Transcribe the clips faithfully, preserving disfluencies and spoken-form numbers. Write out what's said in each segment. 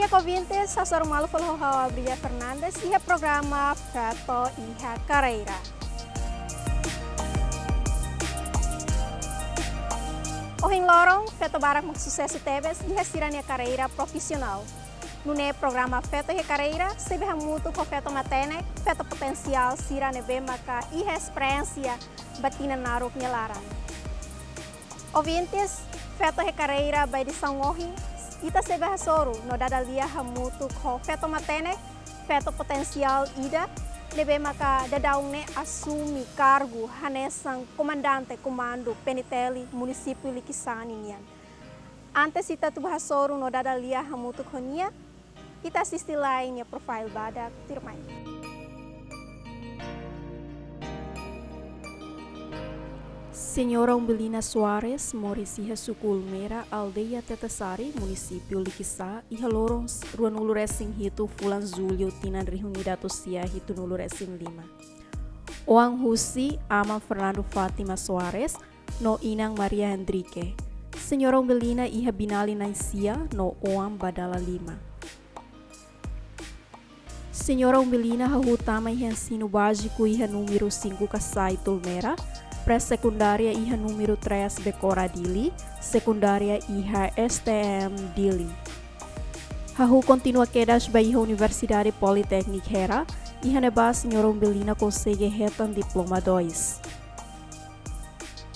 Di'ak ouvintes, hasoru malu fali ho ha'u Abria Fernandes iha programa Feto iha Karreira. Ohin loron, feto barak mak susesu tebes iha sira-nia karreira profisionál. Nune'e programa Feto iha Karreira sei bá hamutuk ho feto matenek, feto potensiál sira ne'ebé maka iha esperiénsia ba tinan naruk nia laran. Ouvintes, Feto iha Karreira ba edisaun ohin, ita sei bá hasoru no dada lia hamutuk ho feto matenek, feto potensiál ida, ne'ebé maka daudaun ne'e asume kargu hanesan komandante komandu PNTL munisípiu Likisá ninian. Antes ita atu bá hasoru no dada lia hamutuk ho nia, ita asiste lai nia profile badak tuirmai. Señora Umbelina Soares, moris iha suku Ulmera, aldeia Tetasari, munisípiu Likisá, iha loron ruanulu-resin-hitu fulan Jullu tinan rihun ida atus sia hitunulu-resin-lima. Oan husi aman Fernando Fátima Soares, no inan Maria Henrique. Señora Umbelina iha biin-alin na'in-sia no oan ba dala lima. Señora Umbelina hahú tama iha ensinu báziku iha númeru cinco Kasai Tulmera, pré-sekundária iha númeru três Becora Dili, sekundária iha STM Dili. Hahú kontinua kedas ba iha Universidade Politéknika Hera, iha ne'ebá Señora Umbelina konsege hetan diploma dois.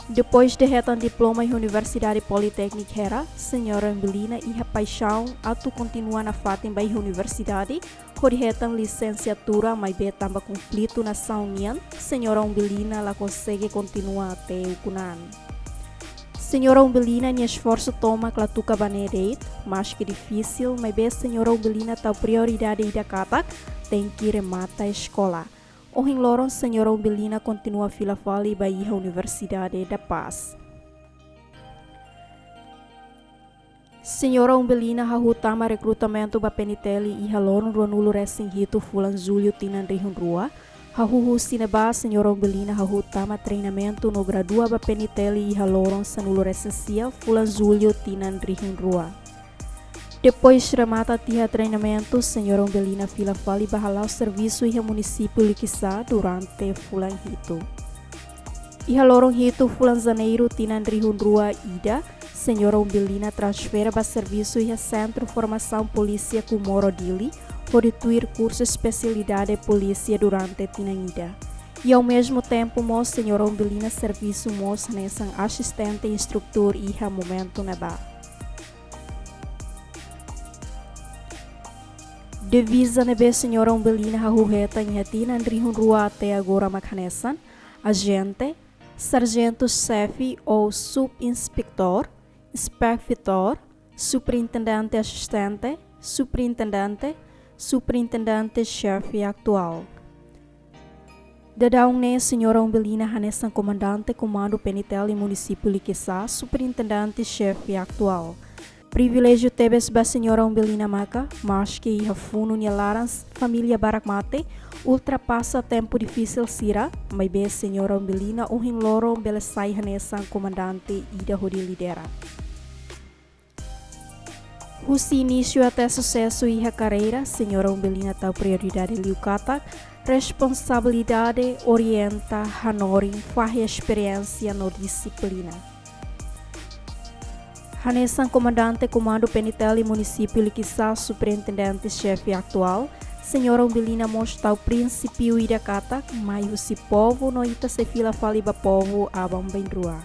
Depois de hetan diploma iha Universidade Politéknika Hera, Señora Umbelina iha paixaun atu kontinua nafatin ba iha universidade, hodi hetan lisensiatura, maibé tanba konflitu nasaun nian, Señora Umbelina la konsege kontinua até ukun-an. Señora Umbelina nia esforsu tomak la tuka ba ne'e de'it, maski difisil, maibé Señora Umbelina tau prioridade ida katak tenke remata eskola. Ohin loron Señora Umbelina kontinua fila fali ba iha Universidade da Paz. Señora Umbelina hahú tama rekrutamentu ba PNTL iha loron ruanulu-resin-hitu fulan Jullu tinan rihun rua. Hahú husi ne'ebá Señora Umbelina hahú tama treinamentu no gradua ba PNTL iha loron sanulu-resin-sia fulan Jullu tinan rihun rua. Depois remata tiha treinamentu, Señora Umbelina fila fali ba hala'o servisu iha munisípiu Likisá durante fulan hitu. Iha loron hitu fulan Janeiru tinan rihun rua ida, Señora Umbelina transfere ba servisu iha Sentru Formasaun Polísia Comoro Dili, hodi tuir kursu espesialidade polísia durante tinan ida. I ao mesmo tempo mós, Señora Umbelina servisu mós hanesan asistente instrutór iha momentu ne'ebá. Diviza ne'ebé Señora Umbelina hahú hetan iha tinan rihun rua até agora mak hanesan ajente, sarjentu-xefe ou subinspetór, inspektór, superintendente asistente, superintendente, superintendente-xefe atuál. Daudaun ne'e Señora Umbelina hanesan komandante komandu PNTL iha munisípiu Likisá, superintendente-xefe atuál. Priviléjiu tebes ba Señora Umbelina maka, maski iha funu nia laran família barak mate, ultrapasa tempu difisil sira, maibé Señora Umbelina ohin loron bele sai hanesan komandante ida hodi lidera. Husi inísiu até susesu iha karreira, Señora Umbelina tau prioridade liu katak responsabilidade, orienta, hanorin, fahe esperiénsia no dixiplina. Hanesan komandante komandu PNTL iha munisípiu Likisá, superintendente-xefe atuál, Señora Umbelina mós tau prinsípiu ida katak mai husi povu no ita sei fila fali ba povu aban-bainrua.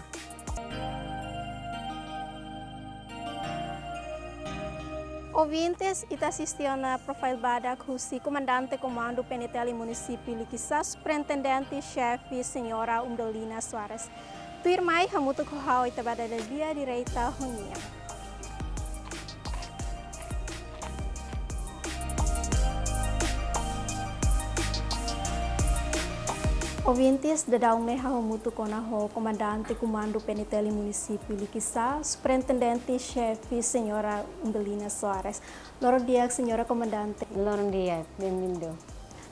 Ouvintes, ita asiste ona profile badak husi komandante komandu PNTL iha munisípiu Likisá, superintendente-xefe Señora Umbelina Soares. Tuirmai hamutuk ho ha'u ita bá dada lia direta ho nia. Ouvintes, daudaun ne'e ha'u hamutuk ona ho komandante komandu PNTL iha munisípiu Likisá, superintendente-xefe Señora Umbelina Soares. Loron di'ak, Señora Komandante. Loron di'ak, bem-vindo.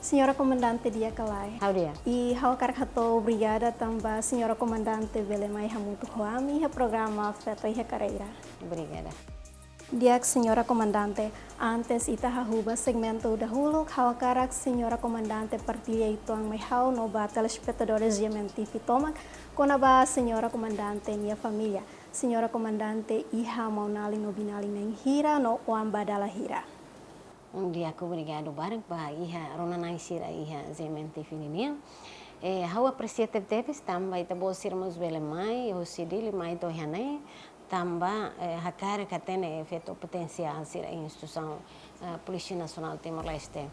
Señora Komandante, di'ak ka lae? Ha'u di'ak. I ha'u hakarak hato'o obrigada tanba Señora Komandante bele mai hamutuk ho ami iha programa Feto iha Karreira. Obrigada. Di'ak, Señora Komandante, antes ita hahú ba segmentu dahuluk, ha'u hakarak Señora Komandante partilla uitoan mai ha'u no ba telespetadores G M N T V tomak, kona-ba Señora Komandante nia família. Señora Komandante iha maun-alin no biin-alin na'in hira no oan ba dala hira? Di'ak, obrigadu barak ba iha rona-na'in sira iha G M N T V ninian. Eh, ha'u apresia tebetebes tanba ita-boot sira mós bele mai, husi Dili mai to'o iha ne'e, tanba, eh, hakarak hatene feto potensiál sira iha instituisaun, eh, Polísia Nasionál Timor-Leste.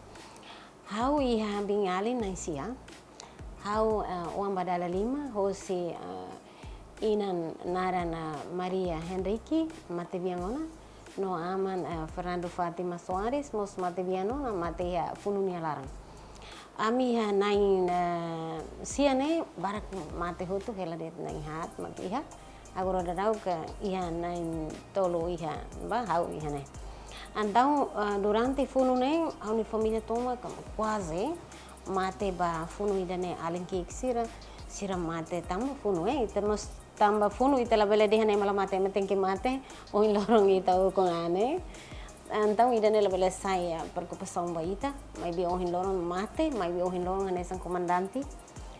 Ha'u iha biin-alin na'in sia, ha'u, eh, oan ba dala lima, hosi, eh, inan naran, eh, Maria Henrique, matebian ona, no aman, eh, Fernando Fátima Soares, mós matebian ona, mate iha funu nia laran. Ami iha na'in, eh, sia ne'e, barak mate hotu, hela de'it na'in haat mak iha. Agora daudaun iha na'in tolu iha ba ha'u iha ne'e. Entaun, eh, durante funu ne'e, ha'u-nia família tomak kuaze mate ba funu ida-ne'e, alin ki'ik sira, sira mate tanba funu, eh, ita mós tanba funu ita labele dehan ema la mate, ema tenke mate, ohin loron ita ukun an ne'e. Entaun ida-ne'e labele sai, eh, preokupasaun ba ita, maibé ohin loron mate, maibé ohin loron hanesan komandante,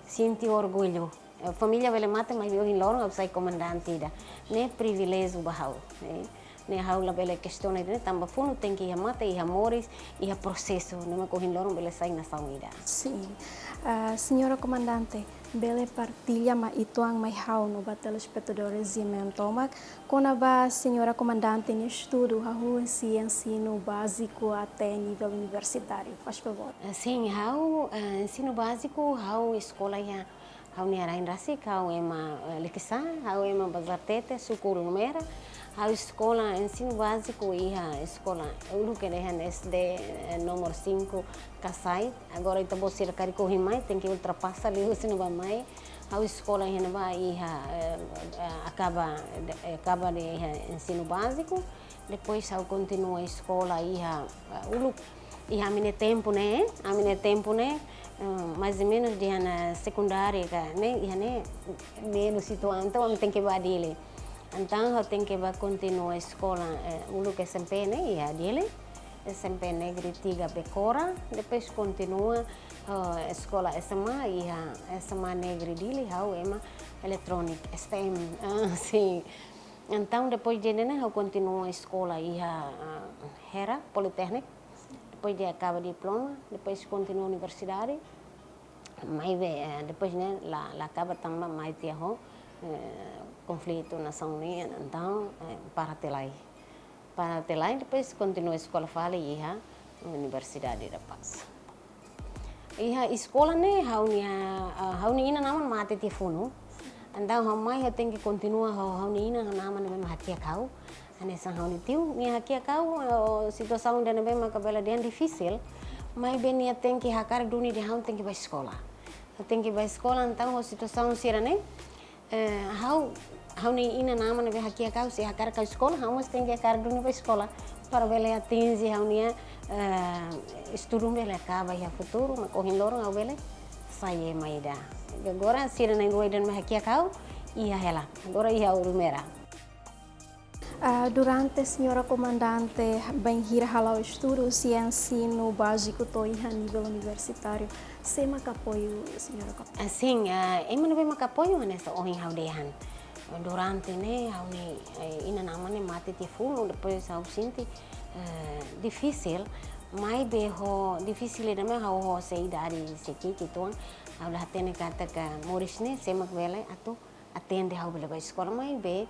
sente orgullu. Eh, família bele mate, maibé ohin loron ha'u sai komandante ida. Ne'e priviléjiu ba ha'u, eh. Ne'e ha'u labele kestiona ida-ne'e, tanba funu tenke iha mate, iha moris, iha prosesu, ne'e mak ohin loron bele sai nasaun ida. Sin. Ah, Señora Komandante, bele partilla mai uitoan mai ha'u no ba telespetadores G M N tomak, kona-ba Señora Komandante nia estudu hahú husi ensinu báziku até nivel universitáriu, faz favor. Eh, sin, ha'u, eh, ensinu báziku, ha'u eskola iha ha'u-nia rain rasik, ha'u ema, eh, Likisá, ha'u ema Bazartete, suku Urumera. Ha'u eskola ensinu báziku iha eskola uluk ke dehan S D, eh, nomor sinku, Kasai. Agora ita-boot sira karik ohin mai, tenke ultrapasa liu husi ne'ebá mai. Ha'u eskola iha ne'ebá iha, eh, eh, akaba, eh, akaba de'it iha ensinu báziku. Depois ha'u kontinua eskola iha, eh, uluk, iha ami-nia tempu ne'e, ami-nia tempu ne'e, eh, mais ou menus dehan, eh, sekundária ka ne'e, iha ne'e menus uitoan, entaun ami tenke ba Dili. Entaun ha'u tenke ba kontinua eskola, eh, uluk S M P ne'e iha Dili, S M P Negri tiga Becora, depois kontinua, eh, eskola S M A iha S M A Negri Dili, ha'u ema eletrónika, S T M, ah, sin. Entaun, depois de ne'e, ha'u kontinua eskola iha, ah, Hera Politeknik. Depois de akaba diploma, depois kontinua universidade. Maibé, eh, depois ne'e la, la akaba tanba mai tiha ho, eh, konflitu nasaun nian, entaun, eh, para tiha lai. Para tiha lai, depois kontinua eskola fali iha Universidade da Paz. Iha eskola ne'e ha'u-nia, ah, ha'u-nia inan-aman mate tiha funu. Entaun ha'u mai ha'u tenke kontinua ho ha'u-nia inan-aman ne'ebé mak hakiak ha'u. Hanesan ha'u-nia tiu, nia hakiak ha'u, eh, situasaun ida ne'ebé maka bele dehan difisil. Maibé nia tenke hakarak duni dehan ha'u tenke ba eskola. Ha'u tenke ba eskola, entaun ho situasaun sira-ne'e, eh, ha'u, ha'u-nia inan-aman ne'ebé hakiak ha'u, se hakarak ha'u eskola, ha'u mós tenke hakarak duni ba eskola. Para bele atinje ha'u-nia, eh, estudu bele akaba iha futuru, mak ohin loron ha'u bele sai ema ida. Agora sira na'in-rua ida ne'ebé hakiak ha'u, iha hela. Agora iha Urumera. Ah, durante Señora Komandante bainhira hala'o estudu husi ensinu báziku to'o iha nivel universitáriu, sé maka apoiu Señora Komandante? Ah, sin, ah, ema ne'ebé maka apoiu hanesan ohin ha'u dehan. Durante ne'e ha'u-nia, eh, inan-aman ne'e mate tiha funu, depois ha'u sente, eh, difisil, maibé ho difisil ida-ne'e ha'u ho sei idade sei ki'ik uitoan, ha'u la hatene katak moris ne'e sé mak bele atu atende ha'u bele ba eskola, maibé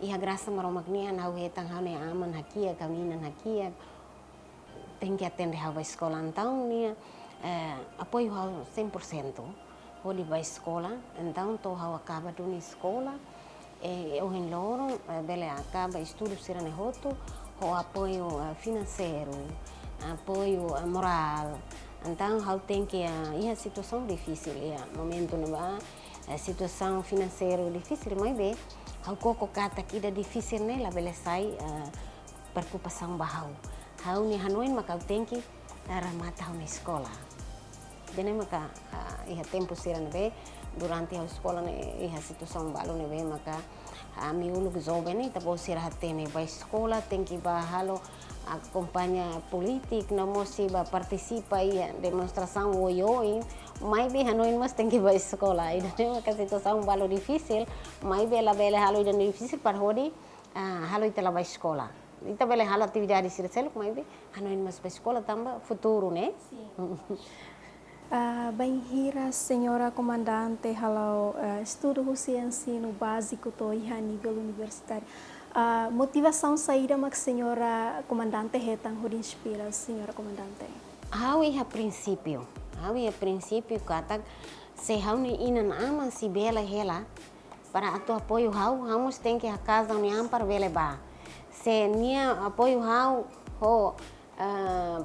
iha grasa Maromak nian ha'u hetan ha'u-nia aman hakiak, ha'u-nia inan hakiak, tenke atende ha'u ba eskola, entaun nia, eh, apoiu ha'u cem por cento hodi ba eskola, entaun to'o ha'u akaba duni eskola, eh, ohin loron, eh, bele akaba estudu sira-ne'e hotu, ho apoiu, eh, finanseiru, apoiu, eh, morál, entaun ha'u tenke, eh, iha situasaun difisil, iha momentu ne'ebá, eh, situasaun finanseiru difisil, maibé ha'u koko katak ida difisil ne'e labele sai, eh, preokupasaun ba ha'u. Ha'u-nia hanoin maka ha'u tenke, eh, remata ha'u-nia eskola. Ida-ne'e maka, ah, iha tempu sira ne'ebé, durante ha'u eskola ne'e, iha situasaun balu ne'ebé maka, Ami uluk joven ne'e, ita-boot sira hatene, bá eskola tenke bá halo akompaña polítika, no mós sei bá partisipa iha demonstrasaun oioin, maibé hanoin mós tenke bá eskola. Ida-ne'e maka situasaun balu difisil, maibé labele halo ida-ne'e difisil para hodi, ah, halo ita la bá eskola. Ita bele halo atividade sira seluk, maibé hanoin mós bá eskola tanba futuru, ne'e? Sin. Ah, bainhira señora komandante hala'o, ah, estudu husi ensinu báziku to'o iha nivel universitáriu. Ah, motivasaun saida mak señora komandante hetan hodi inspira señora komandante? Ha'u iha prinsípiu, ha'u iha prinsípiu katak se ha'u-nia inan-aman sei bele hela para atu apoiu ha'u, ha'u mós tenke hakaas ha'u-nia an para bele bá. Se nia apoiu ha'u ho, eh,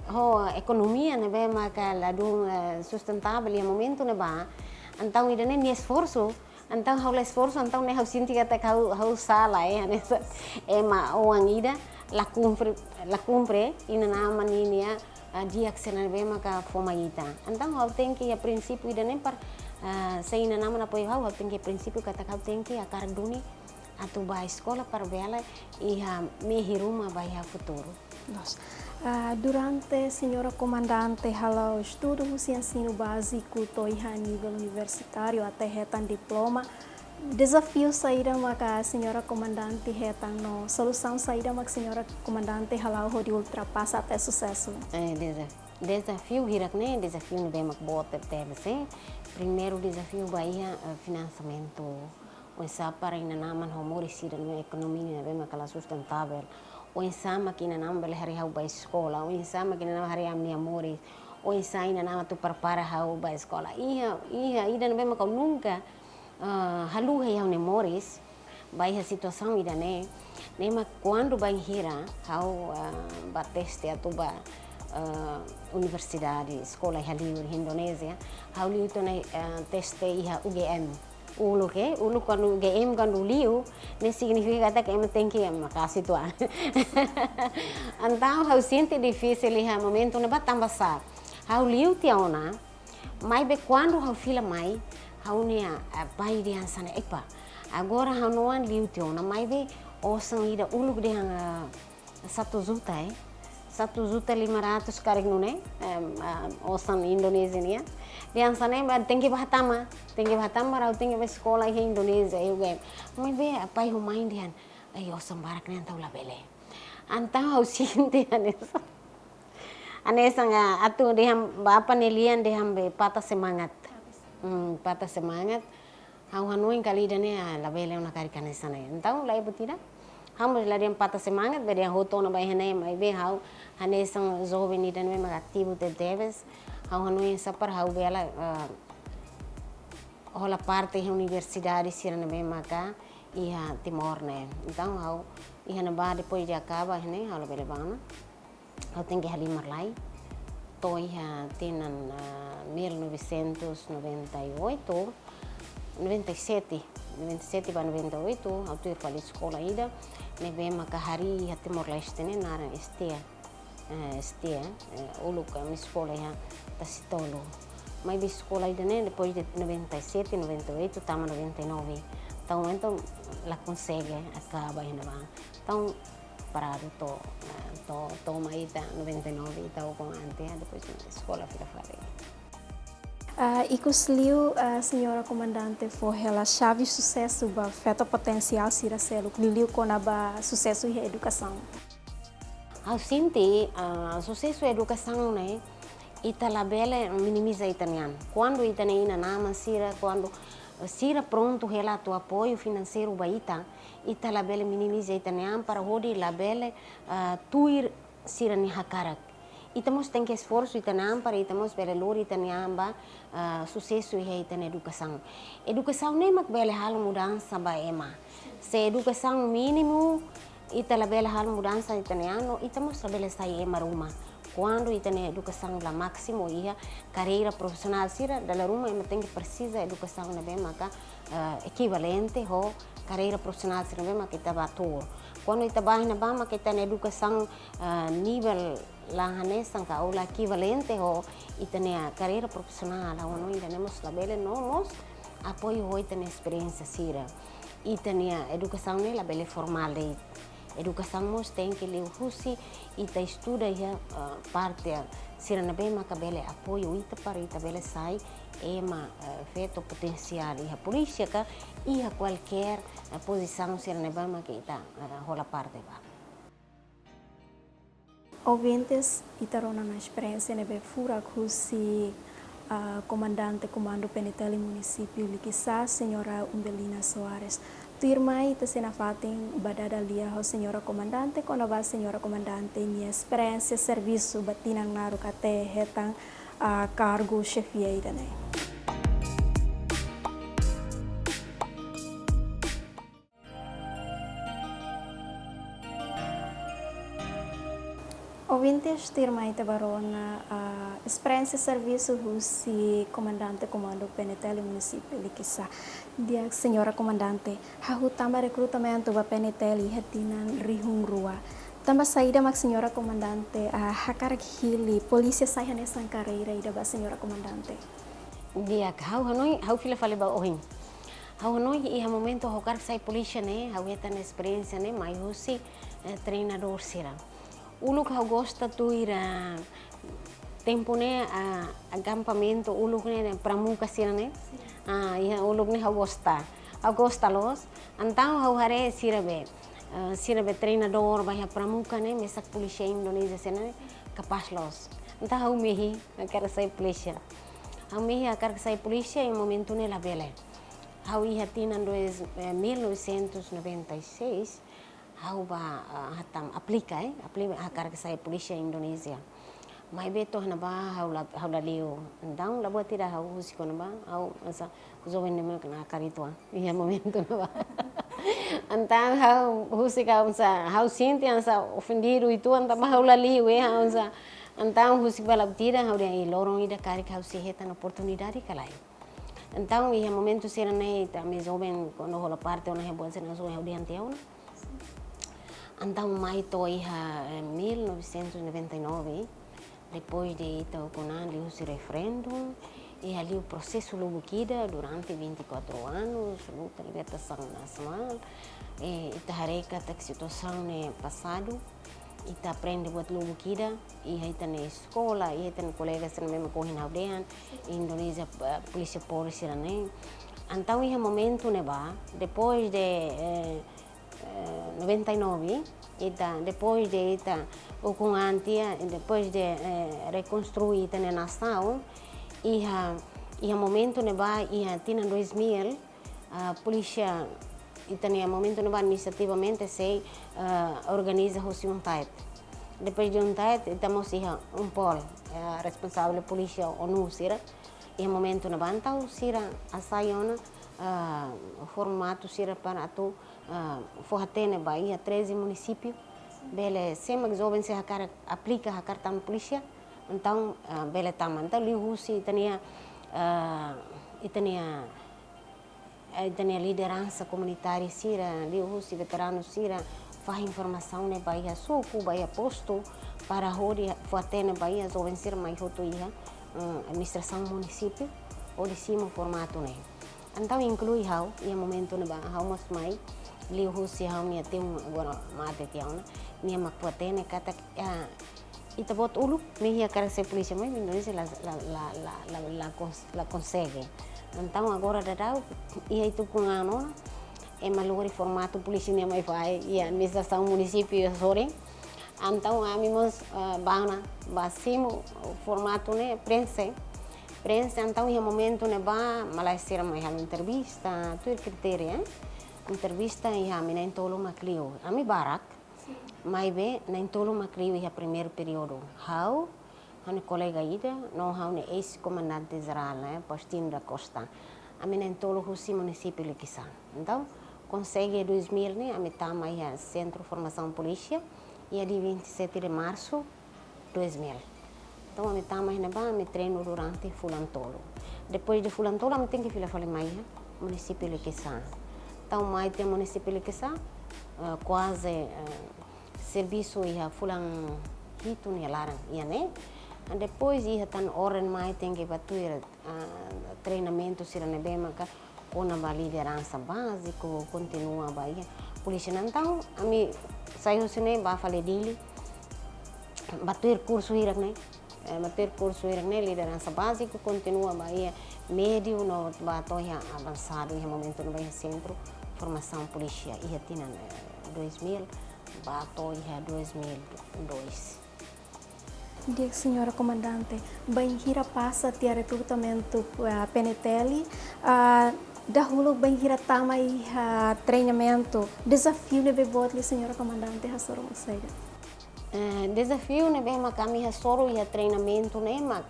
ho ekonomia ne'ebé maka ladún, eh, sustentável iha momentu ne'ebá, entaun ida-ne'e nia esforsu, entaun ha'u la esforsu, entaun ne'e ha'u sente katak ha'u, ha'u sala, eh, hanesan ema oan ida la kumpre, la kumpre inan-aman ninia, ah, di'ak sira ne'ebé maka fó mai ita. Entaun ha'u tenke iha prinsípiu ida-ne'e para, ah, se inan-aman apoiu ha'u, ha'u tenke prinsípiu katak ha'u tenke hakarak duni atu bá eskola para bele iha mehi ruma ba iha futuru. Loos. Ah, durante señora komandante hala'o estudu husi ensinu báziku to'o iha nivel universitáriu até hetan diploma, dezafiu saida maka señora komandante hetan no solusaun saida mak señora komandante hala'o hodi ultrapasa até susesu? Eh, deza-, dezafiu hirak-ne'e, dezafiu ne'ebé mak boot tebes, eh. Primeiru dezafiu ba iha, eh, finansamentu. Oinsá para inan-aman ho moris sira-nia ekonomia ne'ebé maka la sustentável. Oinsá mak inan-aman bele haree ha'u bá eskola. Oinsá mak inan-aman haree ami-nia moris. Oinsá inan-aman atu prepara ha'u bá eskola. Iha, iha, ida ne'ebé maka nunka, ah, haluha iha ha'u-nia moris. Ba iha situasaun ida-ne'e. Ne'e mak kuandu bainhira ha'u, ah, bá teste atu bá, ah, universidade, eskola iha liur, Indonézia. Ha'u liu tiha ona, ah, teste iha U G M. Uluk, eh, uluk kuandu U G M kuandu liu, ne'e signifika katak ema tenke maka'as uitoan. Entaun ha'u sente difisil iha momentu ne'ebá tanba sá. Ha'u liu tiha ona, maibé kuandu ha'u fila mai, ha'u-nia, eh, pai dehan hanesan ne'e: "Epá, agora ha'u-nia oan liu tiha ona, maibé osan ida uluk dehan, eh, satu juta, eh. Satu juta lima ratus karik nune'e, em, ah, osan Indonézia nian." Dehan hanesan ne'e, "Ba, tenke bá hatama, tenke bá hatama, ha'u tenke bá eskola iha Indonézia, iha U G M." Maibé pai ho mãe dehan, "Ai, osan barak ne'e entaun labele." Entaun ha'u sente hanesan, hanesan, ah, atu dehan ba apá nia lian dehan be patah semangat. Hmm, patah semangat. Ha'u hanoin katak ida-ne'e, ah, labele ona karik hanesan ne'e. Entaun, la iha buat ida. Ha'u mós la dehan patah semangat, be dehan hotu ona ba iha ne'e, maibé ha'u hanesan joven ida ne'ebé mak ativu tebetebes. Ha'u hanoin oinsá para ha'u bele, ah, hola parte iha universidade sira ne'ebé maka iha Timor ne'e. Entaun, ha'u iha ne'ebá depois de akaba iha ne'e, ha'u labele bá ona. Ha'u tenke halimar lai. To'o iha tinan, ah, mil novecentos noventa e oito, noventa e sete, noventa e sete ba noventa e oito, ha'u tuir fali eskola ida ne'ebé maka harii iha Timor-Leste ne'e naran Estea. Eh, Estea, eh, uluk ami eskola iha Tasitolu. Maibé eskola ida-ne'e depois de noventa e sete, noventa e oito, tama noventa e nove. Entaun, entaun la konsege akaba iha ne'ebá. Entaun, paradu to'o, eh, to'o, to'o mai ita noventa e nove, ita ukun ante, eh, depois eskola fila fali. Ah, ikusliu, ah, señora komandante fó hela xave susesu ba feto potensiál sira seluk, liuliu kona-ba susesu iha edukasaun. Ha'u sente, ah, susesu edukasaun ne'e, ita labele minimiza ita-nia an. Kuandu ita-nia inan-aman sira, kuandu, eh, sira prontu hela atu apoiu finanseiru ba ita, ita labele minimiza ita-nia an para hodi labele, ah, tuir sira-nia hakarak. Ita mós tenke esforsu ita-nia an para ita mós bele lori ita-nia an ba, ah, susesu iha ita-nia edukasaun. Edukasaun ne'e mak bele halo mudansa ba ema. Se edukasaun mínimu, ita labele halo mudansa ita-nia an, no ita mós labele sai ema ruma. Kuandu ita-nia edukasaun la másimu iha karreira profisionál sira, dala ruma ema tenke presiza edukasaun ne'ebé maka, eh, ekivalente ho karreira profisionál sira ne'ebé maka ita bá tuur. Kuandu ita bá iha ne'ebá maka ita-nia edukasaun, eh, nivel la hanesan ka ou la ekivalente ho ita-nia karreira profisionál, ha'u hanoin ida-ne'e mós labele, no mós apoiu ho ita-nia esperiénsia sira. Ita-nia edukasaun ne'e labele formál de'it. Edukasaun mós tenke liuhusi ita estuda iha, ah, parte sira ne'ebé maka bele apoiu ita para ita bele sai ema, eh, feto potensiál iha polísia ka iha kualkér, eh, pozisaun sira ne'ebé maka ita, eh, hola parte ba. Ouvintes, ita rona ona esperiénsia ne'ebé furak husi, ah, Komandante Komandu P N T L Munisípiu Likisá, Señora Umbelina Soares. Tuirmai ita sei nafatin ba dada lia ho Señora Komandante, kona-ba Señora Komandante nia esperiénsia servisu ba tinan naruk até hetan, ah, kargu xefia ida-ne'e. Ouvintes, tuirmai ita bá rona, ah, esperiénsia servisu husi Komandante Komandu P N T L Munisípiu Likisá. Di'ak, Señora Komandante, hahú tanba rekrutamentu ba P N T L iha tinan rihun rua. Tanba saida mak Señora Komandante, ah, hakarak hili polísia sai hanesan karreira ida ba Señora Komandante? Di'ak, ha'u hanoin, ha'u fila fali ba ohin. Ha'u hanoin iha momentu ha'u hakarak sai polísia ne'e, ha'u hetan esperiénsia ne'e mai husi, eh, treinadór sira. Uluk ha'u gosta tuir, ah, tempu ne'e, ah, akampamentu uluk ne'e, ne'e Pramuka sira ne'e. Ah, iha uluk ne'e ha'u gosta. Ha'u gosta loos. Entaun ha'u haree sira be, ah, sira be treinadór ba iha Pramuka ne'e, mesak polísia Indonézia sira ne'e, kapás loos. Entaun ha'u mehi, hakarak sai polísia. Ha'u mehi hakarak sai polísia, iha momentu ne'e labele. Ha'u iha tinan dois, eh, mil novecentos noventa e seis, ha'u bá, ah, hatama aplika, eh, aplika hakarak sai polísia Indonézia. Maibé to'o ne'ebá ha'u la, ha'u la liu. Entaun la buat ida ha'u husik kona-ba, ha'u hanesan joven ne'ebé mak nakar uitoan iha momentu ne'ebá. Entaun ha'u husik ha'u hanesan, ha'u sente hanesan ofendidu uitoan tanba ha'u la liu, eh, ha'u hanesan. Entaun husik ba la buat ida ha'u dehan, eh, loron ida karik ha'u sei hetan oportunidade ka lae. Entaun iha momentu sira-ne'e ita ami joven kuandu hola parte ona iha buat sira-ne'e ha'u dehan tiha ona. Entaun mai to'o iha, eh, mil novecentos e noventa e nove, depois de ita ukun an liuhusi referendu, iha liu prosesu lubuk ida durante vinte e quatro anos, luta libertasaun nasionál, eh, ita haree katak situasaun ne'e pasadu, ita aprende buat lubuk ida, iha ita-nia eskola, iha ita-nia kolega sira ne'ebé mak ohin ha'u dehan, Indonézia, eh, polísia Polri sira-ne'e. Entaun iha momentu ne'ebá, depois de, eh, eh, noventa e nove, ita, depois de ita ukun an tiha, depois de, eh, rekonstrui ita-nia nasaun, iha, iha momentu ne'ebá, iha tinan dois mil, ah, polísia, ita-nia momentu ne'ebá administrativamente sei, ah, organiza husi UNTAET. Depois de UNTAET, ita mós iha UNPOL, eh, responsavel polísia ONU sira. Iha momentu ne'ebá entaun sira hasai ona, ah, formatu sira para atu, ah, fó-hatene ba iha treze munisípiu. Bele sé mak joven sira hakarak aplika hakarak tama polísia, entaun, ah, bele tama. Entaun liuhusi ita-nia, ah, ita-nia, eh, ita-nia lideransa komunitária sira, liuhusi veteranu sira, fahe informasaun ne'e ba iha suku, ba iha postu, para hodi fó-hatene ba iha joven sira mai hotu iha, mm, administrasaun munisípiu, hodi simu formatu ne'e. Entaun inklui ha'u, iha momentu ne'ebá ha'u mós mai, liuhusi ha'u-nia tiun agora mate tiha ona, nia mak fó-hatene katak, ah, ita-boot uluk, mehi hakarak sai polísia, maibé Indonézia la, la, la, la, la, la kons-, la konsege. Entaun agora daudaun, iha ita ukun an ona, ema lori formatu polísia nian mai fahe, iha administrasaun munisípiu sorin. Entaun ami mós, eh, bá ona, bá simu formatu ne'e, prenxe. Prenxe, entaun iha momentu ne'ebá, malae sira mai halo entrevista, tuir kritéria, eh. Entrevista iha ami na'in-tolu mak liu. Ami barak, maibé na'in-tolu mak liu iha primeiru períodu. Ha'u, ha'u-nia kolega ida, no ha'u-nia eis-komandante jerál, eh, Faustino da Costa. Ami na'in-tolu husi munisípiu Likisá. Entaun, konsege dois mil ne'e, ami tama iha Sentru Formasaun Polísia, iha dia vinte e sete de março, dois mil. Entaun, ami tama iha ne'ebá, ami treinu durante fulan tolu. Depois de fulan tolu, ami tenke fila fali mai iha munisípiu Likisá. Entaun, mai tiha munisípiu Likisá, eh, kuaze, eh, servisu iha fulan hitu nia laran iha ne'e. Depois iha tan orden mai tenke bá tuir, ah, treinamentu sira ne'ebé maka Kona-ba lideransa báziku, kontinua ba iha polísia. Entaun, ami sai husi ne'e ba fali Dili, ba tuir kursu hirak ne'e. Eh, ba tuir kursu hirak ne'e, lideransa báziku, kontinua ba iha médiu no ba to'o iha avansadu, iha momentu ne'ebá iha sentru formasaun polísia, iha tinan, eh, dois mil, ba to'o iha dois mil e dois. Di'ak, señora komandante, bainhira pasa tiha rekrutamentu, ah, P N T L, ah, dahuluk bainhira tama iha treinamentu, dezafiu ne'ebé boot liu señora komandante hasoru saida? Eh, dezafiu ne'ebé mak ami hasoru iha treinamentu ne'e mak,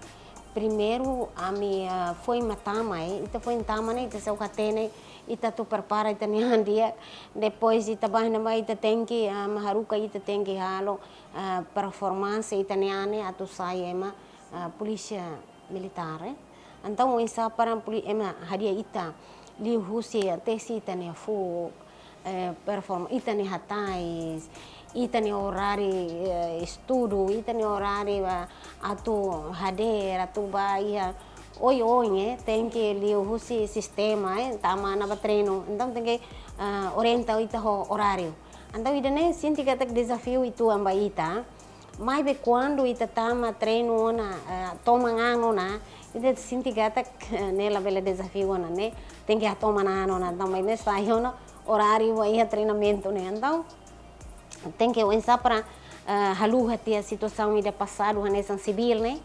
primeiru ami, ah, foin mak tama, eh, ita foin tama ne'e, ita sei hatene, ita atu prepara ita-nia an di'ak, depois ita ba iha ne'ebá ita tenke, ah, mak haruka ita tenke halo, ah, performance ita-nia an ne'e atu sai ema, ah, polísia militár, eh. Entaun, oinsá para poli-, ema hadi'a ita, liuhusi tesi ita-nia fuuk, eh, perform-, ita-nia hatais, ita-nia oráriu, eh, estudu, ita-nia oráriu, ah, atu hadeer, atu ba iha oioin, eh, tenke liuhusi sistema, eh, tama ona ba treinu. Entaun, tenke, ah, orienta ita ho oráriu. Entaun, ida-ne'e sente katak dezafiu uitoan ba ita. Maibé kuandu ita tama treinu ona, eh, toman an ona, ita sente katak, eh, ne'e labele dezafiu ona, ne'e tenke hatoman an ona, entaun maibé sai ona oráriu ba iha treinamentu ne'e. Entaun, tenke oinsá para, eh, haluha tiha situasaun ida pasadu hanesan sivíl ne'e,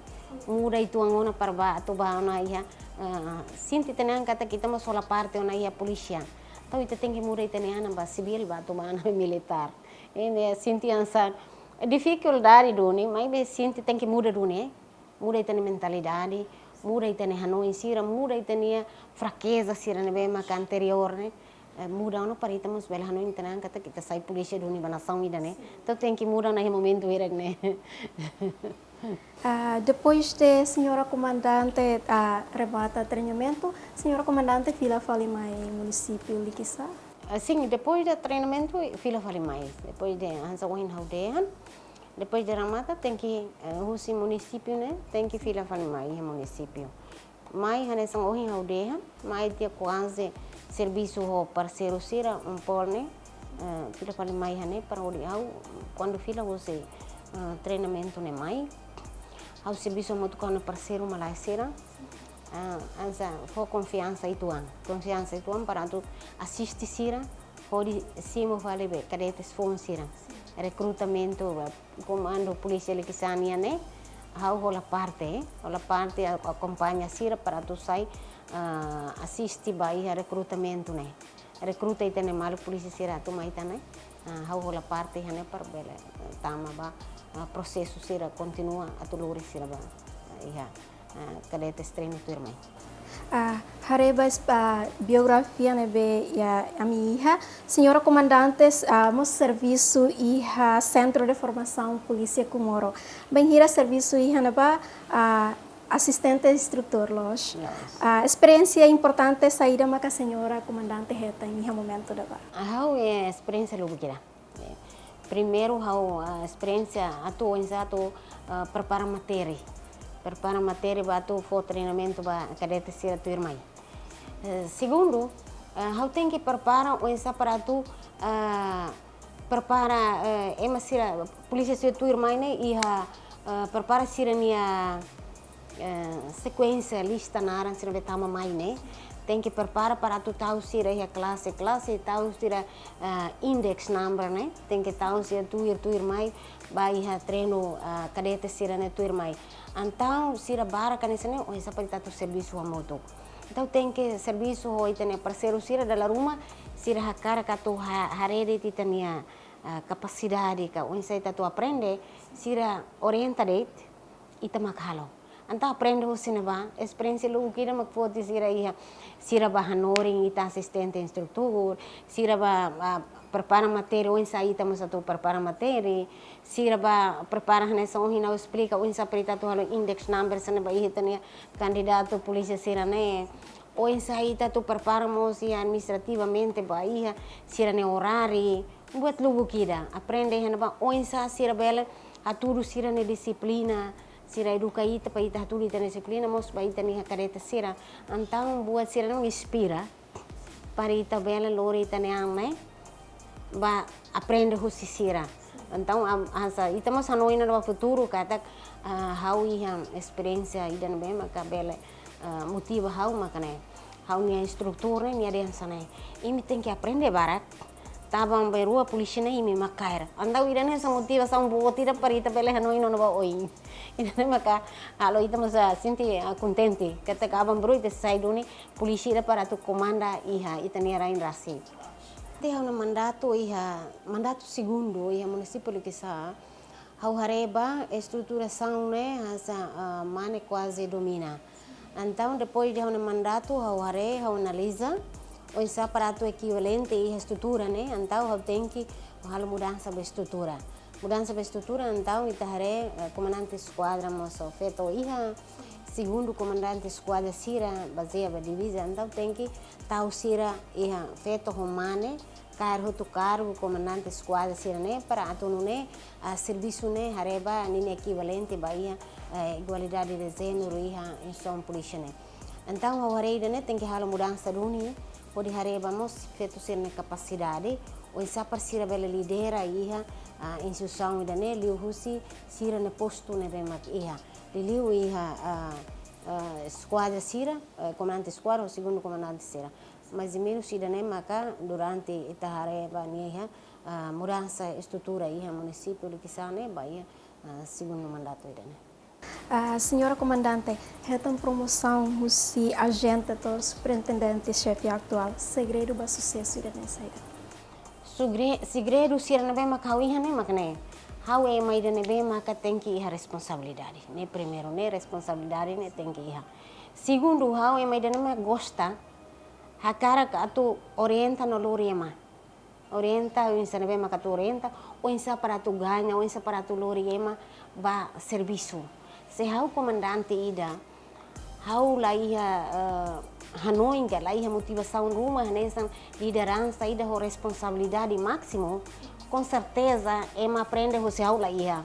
muda uitoan ona para ba atu ba ona iha, eh, sente ita-nia an katak ita mós hola parte ona iha polísia. Entaun ita tenke muda ita-nia an ba sivíl ba atu ba ona militár. Ne'e sente hanesan difikuldade duni, maibé sente tenke muda duni, eh. Muda ita-nia mentalidade, muda ita-nia hanoin sira, muda ita-nia frakeza sira ne'ebé maka anteriór ne'e. Eh, muda ona para ita mós bele hanoin ita-nia an katak ita sai polísia duni ba nasaun ida ne'e. Entaun tenke muda ona iha momentu hirak ne'e. Ah, depois de señora komandante, ah, remata treinamentu, señora komandante fila fali mai munisípiu Likisá? Ah, sin, depois de treinamentu, fila fali mai. Depois de, hanesan ohin ha'u dehan, depois de remata, tenke, eh, husi munisípiu ne'e, tenke fila fali mai iha munisípiu. Mai hanesan ohin ha'u dehan, mai tiha kuaze servisu ho parseiru sira, UNPOL ne'e, eh, fila fali mai iha ne'e para hodi ha'u, kuandu fila husi, eh, treinamentu ne'e mai, ha'u servisu hamutuk ho ha'u-nia parseiru malae sira, eh, hanesan fó konfiansa uitoan, konfiansa uitoan para atu asiste sira, hodi simu fali be kadetes foun sira. Rekrutamentu ba Komandu Polísia Likisá nian ne'e, ha'u hola parte, hola parte a-, akompaña sira para atu sai, ah, asiste ba iha rekrutamentu ne'e. Rekruta ita-nia maluk polísia sira atu mai ita ne'e. Ah, ha'u hola parte iha ne'e para bele, eh, tama ba, ah, prosesu sira kontinua atu lori sira ba, eh, iha, ah, kadetes treinu tuirmai. Ah, haree ba es-, ah, biografia ne'ebé iha ami iha, señora komandante, ah, mós servisu iha Sentru de Formasaun Polísia Comoro. Bainhira servisu iha ne'ebá, ah, asistente instrutór loos. Yes. Ah, esperiénsia importante saida maka señora komandante hetan iha momentu ne'ebá? Ha'u, eh, esperiénsia lubuk ida. Eh, primeiru ha'u, ah, esperiénsia atu oinsá atu, ah, prepara matéria. Prepara matéria ba atu fó treinamentu ba kadetes sira tuirmai. Eh, segundu, eh, ha'u tenke prepara oinsá para atu, ah, prepara, eh, ema sira, polísia sira tuirmai ne'e iha, eh, prepara sira-nia, eh, sekuénsia lista naran sira ne'ebé tama mai ne'e. Tenke prepara para atu tau sira iha klase, klase tau sira, eh, index number ne'e. Tenke tau sira tuir, tuirmai ba iha treinu, eh, kadetes sira ne'e tuirmai. Entaun sira barak hanesan ne'e, oinsá para ita atu servisu hamutuk. Entaun tenke servisu ho ita-nia parseiru sira dala ruma, sira hakarak atu ha-, haree de'it ita-nia, ah, kapasidade ka oinsá ita atu aprende, sira orienta de'it, ita mak halo. Entaun aprende husi ne'ebá, esperiénsia lubuk ida mak foti sira iha, sira ba hanorin ita asistente instrutór, sira ba, ah, prepara matéria, oinsá ita mós atu prepara matéria, sira ba prepara hanesan ohin ha'u esplika, oinsá para ita atu halo index number sira ne'e ba iha ita-nia kandidatu polísia sira ne'e. Oinsá ita atu prepara mós iha administrativamente ba iha sira-nia oráriu. Buat lubuk ida. Aprende iha ne'ebá oinsá sira bele hatudu sira-nia dixiplina. Sira eduka ita para ita hatudu ita-nia dixiplina, mós ba ita-nia kadete sira. Entaun buat sira ne'e inspira. Para ita bele lori ita-nia an ne'e ba aprende husi sira. Entaun, am, hanesan ita mós hanoin ona ba futuru katak, ah, ha'u iha esperiénsia ida ne'ebé maka bele, ah, motiva ha'u mak ne'e. Ha'u-nia instrutór ne'e nia dehan hanesan ne'e: "Imi tenke aprende barak. Tanba bainrua polísia ne'e imi mak kaer." Entaun ida-ne'e hanesan motivasaun boot ida para ita bele hanoin ona ba oin. Ida-ne'e maka halo ita mós, ah, sente, ah, kontente. Katak aban-bainrua ita sai duni polísia ida para atu komanda iha ita-nia rain rasik. Durante ha'u-nia mandatu iha, mandatu segundu iha munisípiu Liquiçá, ha'u haree ba estruturasaun ne'e hanesan, ah, mane kuaze domina. Entaun, depois de ha'u-nia mandatu, ha'u haree, ha'u analiza oinsá para atu ekivalente iha estrutura ne'e, entaun ha'u tenke halo mudansa ba estrutura. Mudansa ba estrutura, entaun ita haree, eh, komandante eskuadra mós feto iha, segundu komandante eskuadra sira bazeia ba diviza, entaun tenke tau sira iha feto ho mane, kaer hotu kargu komandante eskuadra sira-ne'e para atu nune'e, ah, servisu ne'e haree ba ninia ekivalente ba iha, eh, igualdade de jéneru iha instituisaun polísia ne'e. Entaun, ha'u haree ida-ne'e tenke halo mudansa duni, hodi haree ba mós feto sira-nia kapasidade, oinsá para sira bele lidera iha, ah, instituisaun ida-ne'e, liuhusi sira-nia postu ne'ebé mak iha. Liuliu iha, ah, ah, eskuadra sira, eh, komandante eskuadra, ou segundu komandante sira. Mais ou menus ida-ne'e maka durante ita haree ba nia iha, ah, mudansa estrutura iha munisípiu Liquiçá ne'e ba iha, ah, segundu mandatu ida-ne'e. Ah, señora komandante, hetan promosaun husi ajente to'o superintendente xefe atuál, segredu ba susesu ida-ne'e saida? Sugre-, segredu sira ne'ebé mak ha'u iha ne'e mak ne'e. Ha'u ema ida ne'ebé maka tenke iha responsabilidade. Ne'e primeiru, ne'e responsabilidade ne'e tenke iha. Segundu, ha'u ema ida ne'ebé mak gosta, hakarak atu orienta no lori ema. Orienta, oinsá ne'ebé maka atu orienta, oinsá para atu gaña, oinsá para atu lori ema ba servisu. Se ha'u komandante ida, ha'u la iha, eh, hanoin ka, la iha motivasaun ruma hanesan lideransa ida ho responsabilidade másimu, com certeza ema aprende husi ha'u la iha.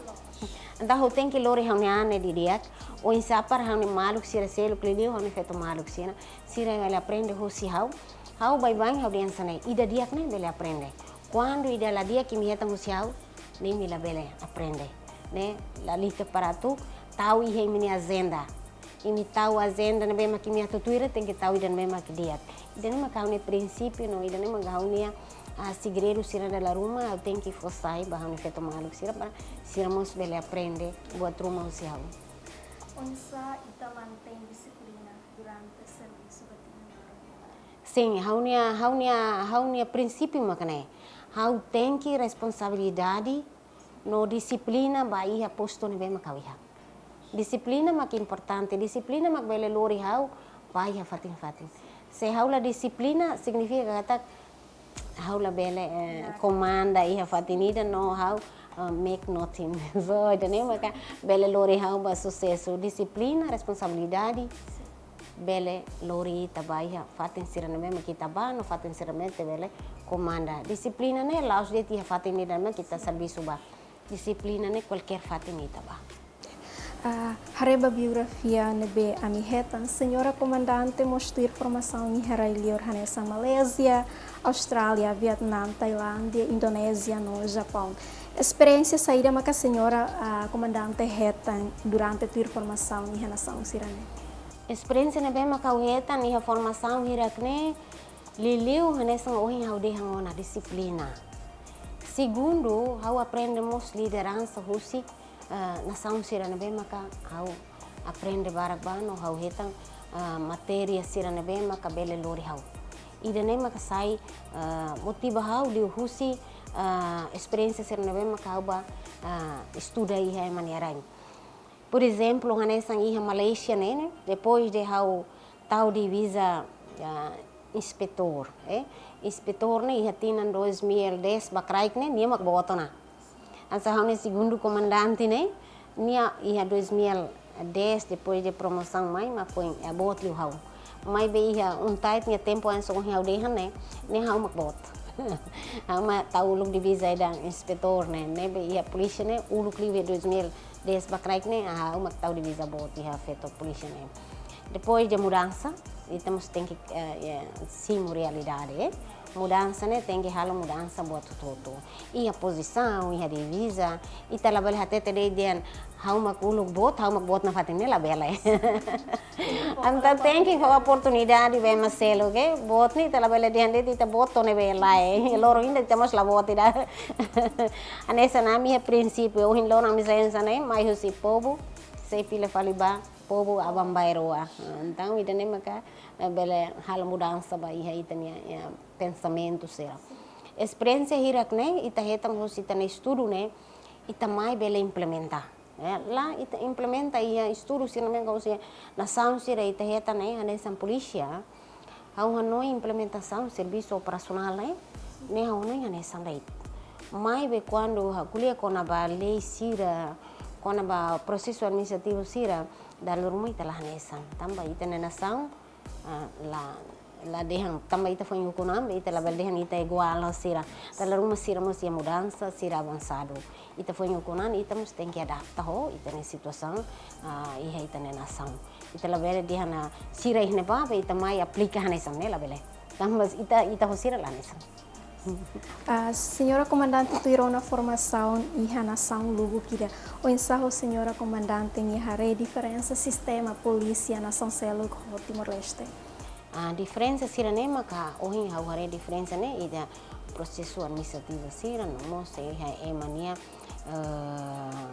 Entaun ha'u tenke lori ha'u-nia an ne'e didi'ak, oinsá para ha'u-nia maluk sira seluk, liuliu ha'u-nia feto maluk sira, sira bele aprende husi ha'u. Ha'u baibain ha'u dehan hanesan ne'e, ida di'ak ne'e bele aprende. Kuandu ida la di'ak imi hetan husi ha'u, ne'e imi labele aprende. Ne'e lalika para atu tau iha imi-nia ajenda. Imi tau ajenda ne'ebé mak imi atu tuir, tenke tau ida ne'ebé mak di'ak. Ida-ne'e mak ha'u-nia prinsípiu no ida-ne'e mak ha'u-nia, ah, segredu sira dala ruma, ha'u tenke fó sai ba ha'u-nia feto maluk sira para sira mós bele aprende buat ruma husi ha'u. Oinsá ita mantein dixiplina durante servisu ba tinan barak? Sin, ha'u-nia, ha'u-nia, ha'u-nia prinsípiu mak ne'e. Ha'u tenke responsabilidade no dixiplina ba iha postu ne'ebé mak ha'u iha. Dixiplina mak importante, dixiplina mak bele lori ha'u ba iha fatin-fatin. Se ha'u la dixiplina, signifika katak ha'u labele, eh, komanda iha fatin ida no ha'u, eh, make nothing. So, ida-ne'e maka bele lori ha'u ba susesu. Dixiplina, responsabilidade, bele lori ita ba iha fatin sira ne'ebé mak ita ba, no fatin sira ne'ebé ita bele komanda. Dixiplina ne'e la'ós de'it iha fatin ida mak ita servisu ba. Dixiplina ne'e kualkér fatin ita ba. Ah, haree ba biografia ne'ebé ami hetan, señora komandante mós tuir formasaun iha rai-liur hanesan Malézia, Austrália, Vietname, Tailándia, Indonézia no Japaun. Esperiénsia saida maka señora, ah, komandante hetan durante tuir formasaun iha nasaun sira-ne'e? Esperiénsia ne'ebé maka ha'u hetan iha formasaun hirak-ne'e, liuliu hanesan ohin ha'u dehan ona, dixiplina. Segundu, ha'u aprende mós lideransa husi, eh, nasaun sira ne'ebé maka ha'u aprende barak ba no ha'u hetan, eh, matéria sira ne'ebé maka bele lori ha'u. Ida-ne'e maka sai, eh, motiva ha'u liuhusi, eh, esperiénsia sira ne'ebé maka ha'u ba, eh, estuda iha ema nia rain. Por ezemplu, hanesan iha Malaysia ne'e, ne'e, depois de ha'u tau diviza, ah, inspetór, eh. Inspetór ne'e iha tinan dois mil e dez ba kraik ne'e, nia mak boot ona. Hanesan ha'u-nia segundu komandante ne'e, nia iha dois mil e dez, depois de promosaun mai, mak foin, eh, boot liu ha'u. Maibé iha UNTAID nia tempu hanesan ohin ha'u dehan ne'e, ne'e ha'u mak boot. Ha'u mak tau uluk diviza ida inspetór ne'e, ne'ebé iha polísia ne'e, uluk liu iha dois mil e dez ba kraik ne'e, ah, ha'u mak tau diviza boot iha feto polísia ne'e. Depois de mudansa, ita mós tenke, eh, eh, simu realidade, eh. Mudansa ne'e tenke halo mudansa buat hotu-hotu. Iha pozisaun, iha diviza, ita labele hatete de'it dehan ha'u mak uluk boot, ha'u mak boot nafatin, ne'e labele. Entaun tenke fó oportunidade ba ema seluk, eh. Boot ne'e ita labele dehan de'it ita boot to'o ne'ebé lae, eh. Loron ida ita mós la boot ida. Hanesan ami-nia prinsípiu, ohin loron ami sai hanesan ne'e, mai husi povu, sei fila fali ba povu aban-bainrua. Entaun ida-ne'e maka, eh, bele halo mudansa ba iha ita-nia, eh, pensamentu sira. Esperiénsia hirak ne'e ita hetan husi ita-nia estudu ne'e, ita mai bele implementa. Eh, la ita implementa iha estudu sira ne'ebé husi nasaun sira ita hetan ne'e, hanesan polísia. Ha'u hanoin implementasaun servisu operasionál ne'e, ne'e ha'u hanoin hanesan de'it. Maibé kuandu ha'u ko'alia kona-ba lei sira, kona-ba prosesu administrativu sira, dala ruma ita la hanesan. Tanba ita-nia nasaun, ah, la, la dehan, tanba ita foin ukun an, ita labele dehan ita iguál ho sira. Dala ruma sira mós iha mudansa, sira avansadu. Ita foin ukun an, ita mós tenke adapta ho ita-nia situasaun, ah, iha ita-nia nasaun. Ita labele dehan, ah, sira iha ne'ebá, ita mai aplika hanesan ne'e, labele. Tanba ita, ita ho sira la hanesan. Ah, Señora Komandante, tuir ona formasaun iha nasaun lubuk ida, oinsá ho Señora Komandante nia haree diferensa sistema polísia nasaun seluk ho Timor-Leste? Ah, diferensa sira-ne'e maka ohin ha'u haree diferensa ne'e iha prosesu administrativu sira, no mós iha ema nia, eh,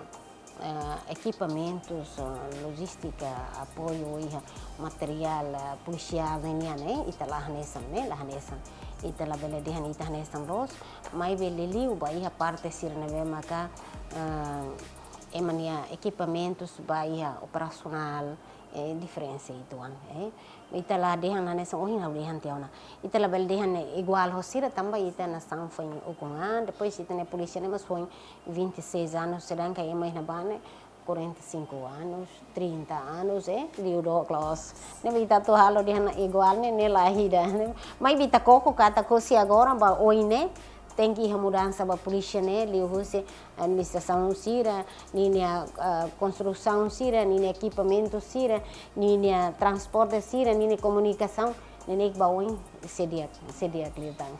eh, ekipamentus, eh, lojístika, apoiu iha materiál, eh, polisiál nian ne'e, ita la hanesan ne'e, la hanesan. Ita labele dehan ita hanesan loos, maibé liuliu ba iha parte sira ne'ebé maka, eh, ema nia ekipamentus ba iha operasionál, eh, diferensa uitoan, eh. Ita la dehan hanesan ohin ha'u dehan tiha ona. Ita labele dehan ne'e iguál ho sira tanba ita nasaun foin ukun an, depois ita-nia polísia ne'e mós foin vinte e seis anos, sedangkan ema iha ne'ebá ne'e quarenta e cinco anos, trinta anos, eh, liu dook loos. Ne'ebé ita atu halo dehan iguál ne'e, ne'e la ida. Maibé ita koko katak husi agora ba oin ne'e, tenke iha mudansa ba polísia ne'e, liuhusi administrasaun sira, ninia, ah, konstrusaun sira, ninia ekipamentu sira, ninia transporte sira, ninia komunikasaun, ne'e ne'e ba oin sei di'ak, sei di'ak liután.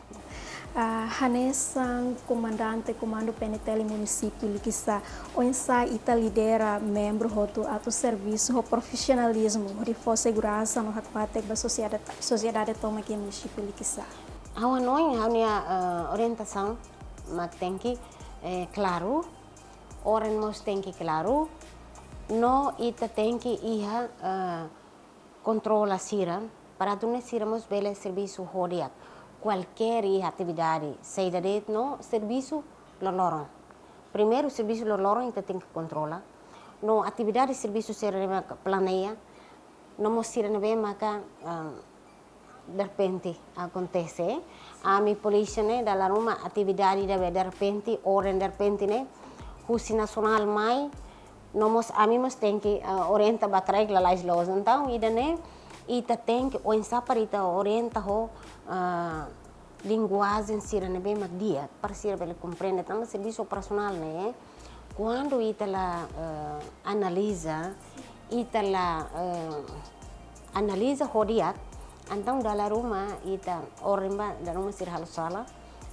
Ah, hanesan Komandante Komandu P N T L Munisípiu Likisá, oinsá ita lidera membru hotu atu servisu ho profisionalizmu, hodi fó seguransa no hakmatek ba sosiedade, sosiedade tomak iha munisípiu Likisá? Ha'u hanoin, ha'u-nia, eh, orientasaun mak tenke, eh, klaru, oren mós tenke klaru, no ita tenke iha, eh, kontrola sira, para atu nune'e sira mós bele servisu ho di'ak. Kualkér iha atividade, saida de'it no servisu loroloron. Primeiru servisu loroloron ita tenke kontrola. No atividade servisu sira ne'ebé maka planeia, no mós sira ne'ebé maka, ah, derrepente akontese. Ami polísia ne'e dala ruma atividade ida be derrepente, oren derrepente ne'e, husi nasionál mai, no mós ami mós tenke, ah, orienta ba kraik lalais loos. Entaun, ida-ne'e, ita tenke oinsá para ita orienta ho, ah, linguajen sira ne'ebé mak di'ak, para sira bele komprende. Tanba servisu operasionál ne'e, kuandu ita la, eh, analiza, ita la, eh, analiza ho di'ak, entaun dala ruma ita oren ba, dala ruma sira halo sala,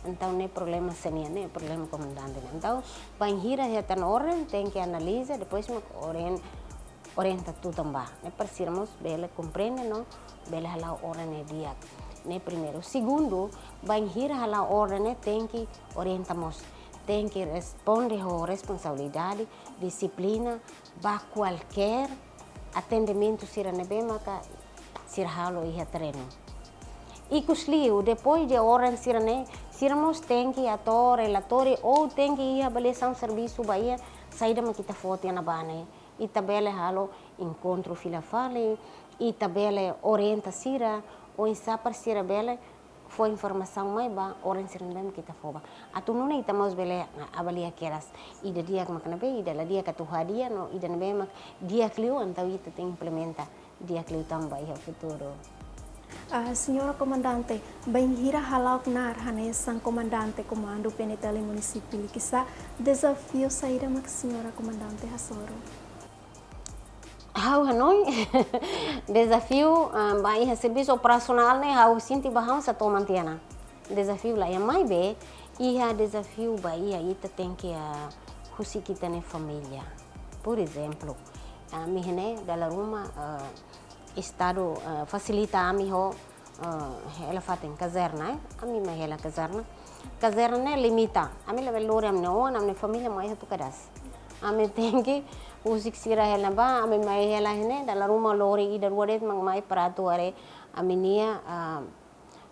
entaun ne'e problema sé nian, ne'e problema komandante nian. Entaun, bainhira hetan oren, tenke analiza, depois mak oren, orienta tutan ba. Ne'e para sira mós bele komprende no bele hala'o oren ne'e di'ak. Ne'e primeiru. Segundu, bainhira hala'o oren ne'e tenke orienta mós. Tenke responde ho responsabilidade, dixiplina, ba kualkér atendimentu sira ne'ebé maka sira halo iha terrenu. Ikusliu, depois de oren sira-ne'e, sira mós tenke hato'o relatóriu ou tenke iha avaliasaun servisu ba iha saida mak ita fó tiha ona ba ne'e. Ita bele halo enkontru fila fali, ita bele orienta sira, oinsá para sira bele fó informasaun mai ba oren sira ne'ebé mak ita fó ba. Atu nune'e ita mós bele, ah, avalia kedas. Ida di'ak mak ne'ebé, ida la di'ak atu hadi'a, no ida ne'ebé mak di'ak liu, entaun ita tenke implementa di'ak liután ba iha futuru. Ah, Señora Komandante, bainhira hala'o knaar hanesan Komandante Komandu P N T L Munisípiu Likisá, dezafiu saida mak Señora Komandante hasoru? Ha'u hanoin, dezafiu, ah, ba iha servisu operasionál ne'e, ha'u sente ba ha'u sá toman tiha ona. Dezafiu la iha, maibé iha dezafiu ba iha ita tenke, ah, husik ita-nia família. Por ezemplu, ami iha ne'e dala ruma, ah, Estadu, ah, fasilita ami ho, ah, hela fatin kazerna, eh? Ami mai hela kazerna. Kazerna ne'e limita. Ami labele lori ami-nia oan, ami-nia família mai hotu kadas. Ami tenke husik sira hela ba, ami mai hela iha ne'e, dala ruma lori ida rua de'it mak mai para atu haree ami-nia, ah,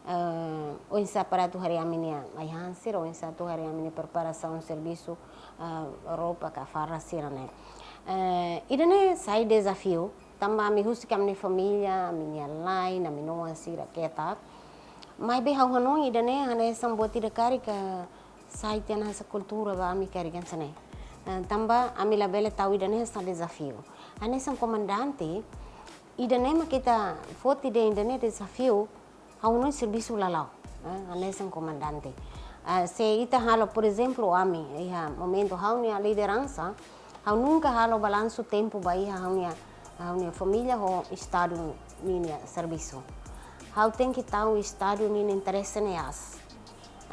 eh, oinsá para atu haree ami-nia ai-han sira, oinsá atu haree ami-nia preparasaun servisu, eh, roupa ka farda sira-ne'e. Eh, ida-ne'e sai dezafiu, tanba ami husik ami-nia família, ami-nia la'en, ami-nia oan sira ketak. Maibé ha'u hanoin ida-ne'e hanesan buat ida karik, eh, sai tiha ona hanesan kultura ba ami karik hanesan ne'e. Eh, tanba ami labele tau ida-ne'e hanesan dezafiu. Hanesan komandante, ida-ne'e mak ita foti dehan ida-ne'e dezafiu, ha'u hanoin servisu la la'o, eh, hanesan komandante. Ah, se ita halo, por ezemplu, ami, iha momentu ha'u-nia lideransa, ha'u nunka halo balansu tempu ba iha ha'u-nia, ha'u-nia família ho Estadu ninia servisu. Ha'u tenke tau Estadu ninia interese ne'e aas.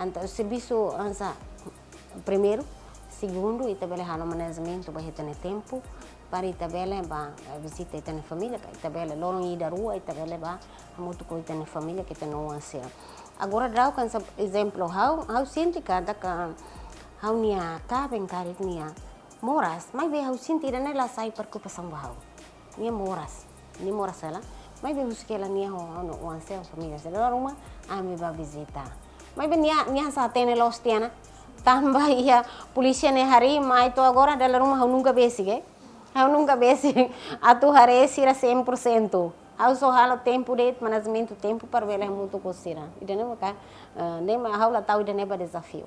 Entaun servisu hanesan primeiru, segundu, ita bele halo manajementu ba ita-nia tempu, para ita bele ba, eh, vizita ita-nia família, ka ita bele loron ida rua, ita bele ba hamutuk ho ita-nia família, ka ita-nia oan sira. Agora daudaun hanesan ezemplu, ha'u, ha'u sente katak ha'u-nia kaben karik nia moras, maibé ha'u sente ida-ne'e la sai preokupasaun ba ha'u. Nia moras, nia moras hela, maibé husik hela nia ho, ho oan sira, família sira. Dala ruma ami ba vizita. Maibé nia, nia sá hatene loos tiha ona. Tanba iha polísia ne'e harii mai to'o agora dala ruma ha'u nunka besik, eh. Ha'u nunka besik atu haree sira cem por cento. Ha'u só halo tempu de'it, manajementu tempu para bele hamutuk ho sira. Ida-ne'e maka, eh, ne'e mak ha'u la tau ida-ne'e ba dezafiu.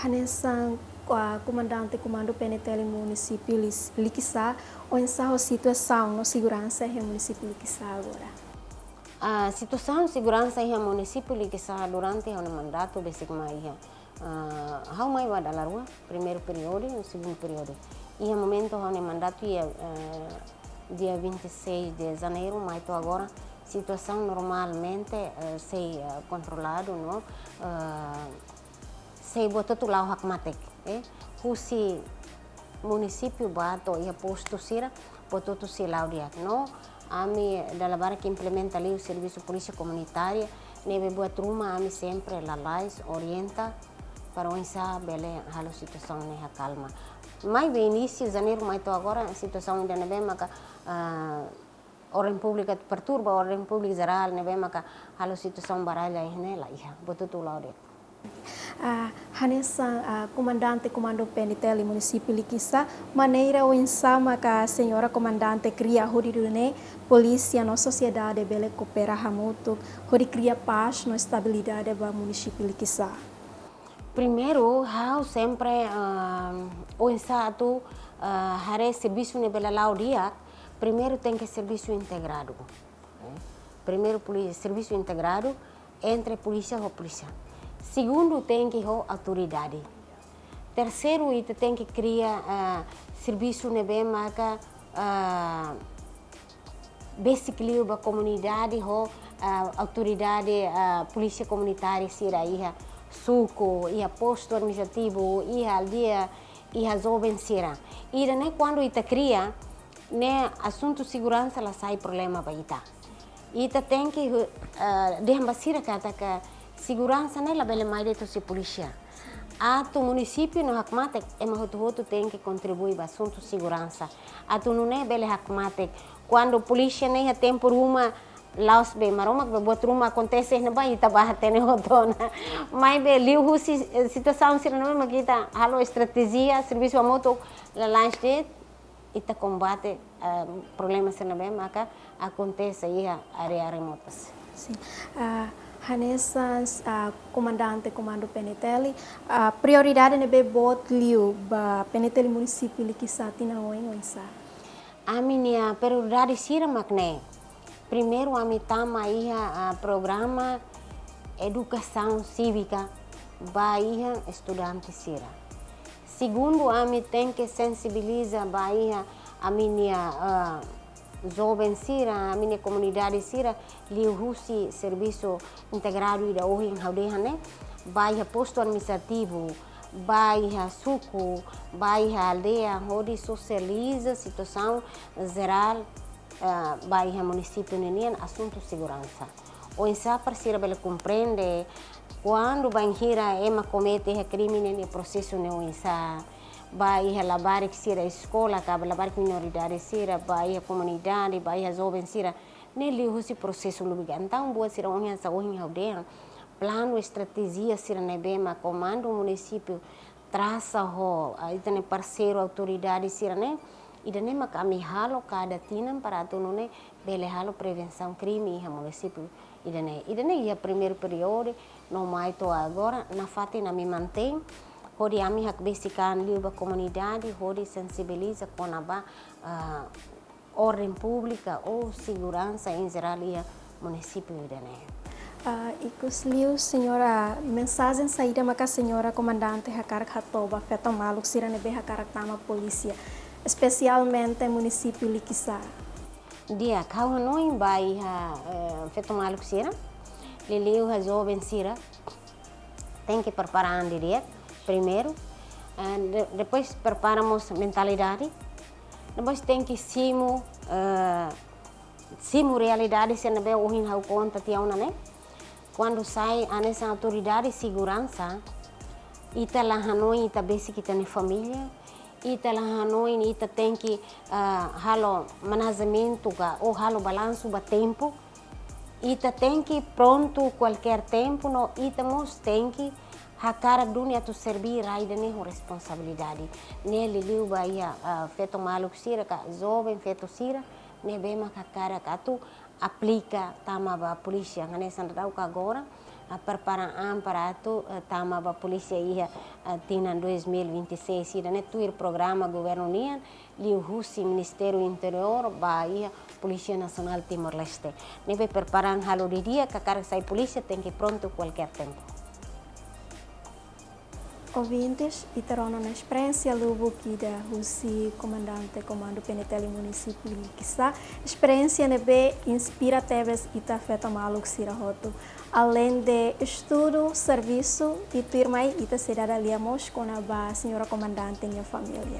Hanesan, ah, Komandante Komandu P N T L Munisípiu Lis-, Likisá, oinsá ho situasaun no seguransa iha Munisípiu Likisá agora? Ah, situasaun seguransa iha Munisípiu Likisá durante ha'u-nia mandatu besik mai iha. Ah, ha'u mai ba dala rua, primeiru períodu no segundu períodu. Iha momentu ha'u-nia mandatu iha, eh, dia vinte e seis de Janeiro, mai to'o agora, situasaun normalmente, eh, sei, eh, kontroladu, no, eh, sei buat hotu la'o hakmatek, eh. Husi munisípiu ba to'o iha postu sira, buat hotu sei la'o di'ak. No, ami dala barak implementa liu servisu polísia komunitária, ne'ebé buat ruma ami sempre lalais, orienta, para oinsá bele halo situasaun ne'e hakalma. Maibé inísiu Janeiro mai to'o agora, situasaun ida ne'ebé maka, ah, orden públika perturba, orden públika jerál ne'ebé maka halo situasaun baralla iha ne'e la iha, buat hotu la'o di'ak. Ah, hanesan, ah, Komandante Komandu P N T L Munisípiu Likisá, maneira oinsá maka Señora Komandante kria hodi nune'e polísia no sosiedade bele koopera hamutuk hodi kria pás no estabilidade ba Munisípiu Likisá? Primeiru, ha'u sempre, ah, oinsá atu, ah, haree servisu ne'e bele la'o di'ak, primeiru tenke servisu integradu. Eh, primeiru, polísia, servisu integradu entre polísia ho polísia. Segundu, tenke ho autoridade. Terseiru, ita tenke kria, ah, servisu ne'ebé maka, ah, besik liu ba komunidade ho, ah, autoridade, ah, polísia komunitária sira iha suku, iha postu administrativu, iha aldeia, iha joven sira. Ida-ne'e kuandu ita kria, ne'e asuntu seguransa la sai problema ba ita. Ita tenke, eh, dehan ba sira katak seguransa ne'e labele mai de'it husi polísia. Atu munisípiu no hakmatek, ema hotu-hotu tenke kontribui ba asuntu seguransa. Atu nune'e bele hakmatek. Kuandu polísia ne'e iha tempu ruma, la'ós be Maromak, be buat ruma akontese ne'ebá ita bá hatene hotu ona. Maibé liuhusi, eh, situasaun sira-ne'e mak ita halo estratéjia, servisu hamutuk, lalais de'it, ita kombate, ah, problema sira ne'ebé maka akontese iha área remotas. Sin. Ah, hanesan, ah, Komandante Komandu P N T L, ah, prioridade ne'ebé boot liu ba P N T L Munisípiu Likisá tinan oin oinsá? Ami-nia prioridade sira mak ne'e. Primeiru, ami tama iha, ah, programa edukasaun sívika ba iha estudante sira. Segundu, ami tenke sensibiliza ba iha, ami-nia, ah, joven sira, ami-nia komunidade sira, liuhusi servisu integradu ida ohin ha'u dehan ne'e, ba iha postu administrativu, ba iha suku, ba iha aldeia, hodi sosializa situasaun jerál, ah, ba iha munisípiu ninian asuntu seguransa. Oinsá para sira bele komprende, kuandu bainhira ema komete iha krime ne'e, nia prosesu ne'e oinsá, ba iha labarik sira eskola, ka ba labarik minoridade sira, ba iha komunidade, ba iha joven sira, ne'e liuhusi prosesu lubuk. Entaun buat sira ohin hanesan ohin ha'u dehan, planu estratéjia sira ne'ebé mak komandu munisípiu trasa ho, ah, ita-nia parseiru autoridade sira ne'e, ida-ne'e mak ami halo kada tinan para atu nune'e bele halo prevensaun krime iha munisípiu ida-ne'e. Ida-ne'e iha primeiru períodu, no mai to'o agora, nafatin ami mantein, hodi ami hakbesik an liu ba komunidade, hodi sensibiliza kona-ba, ah, orden públika ou seguransa em geral iha munisípiu ida-ne'e. Ah, ikus liu, señora, mensajen saida maka señora komandante hakarak hato'o ba feto maluk sira ne'ebé hakarak tama polísia, espesialmente munisípiu Likisá? Di'ak, ha'u hanoin ba iha, eh, feto maluk sira, liuliu iha joven sira, tenke prepara an didi'ak, primeiru, eh, de-, depois prepara mós mentalidade, depois tenke simu, eh, simu realidade sira ne'ebé ohin ha'u konta tiha ona ne'e. Kuandu sai hanesan autoridade seguransa, ita la hanoin ita besik ita-nia família, ita la hanoin ita tenke, ah, halo manajementu ka, ou halo balansu ba tempu. Ita tenke prontu kualkér tempu, no ita mós tenke hakarak duni atu serbí rai ida-ne'e ho responsabilidade. Ne'e liuliu ba iha, ah, feto maluk sira ka joven feto sira ne'ebé mak hakarak atu aplika tama ba polísia. Hanesan daudaun agora, ah, prepara an para atu, eh, tama ba polísia iha, eh, tinan dois mil e vinte e seis ida-ne'e tuir programa governu nian, liuhusi Ministériu Interiór ba iha Polísia Nasionál Timor-Leste. Ne'ebé prepara an halo didi'ak, hakarak sai polísia tenke prontu kualkér tempu. Ouvintes, ita rona ona esperiénsia lubuk ida husi komandante Komandu P N T L munisípiu Likisá, esperiénsia ne'ebé inspira tebes ita feto maluk sira hotu. Além de estudu, servisu, i tuirmai ita sei dada lia mós kona-ba señora komandante nia família.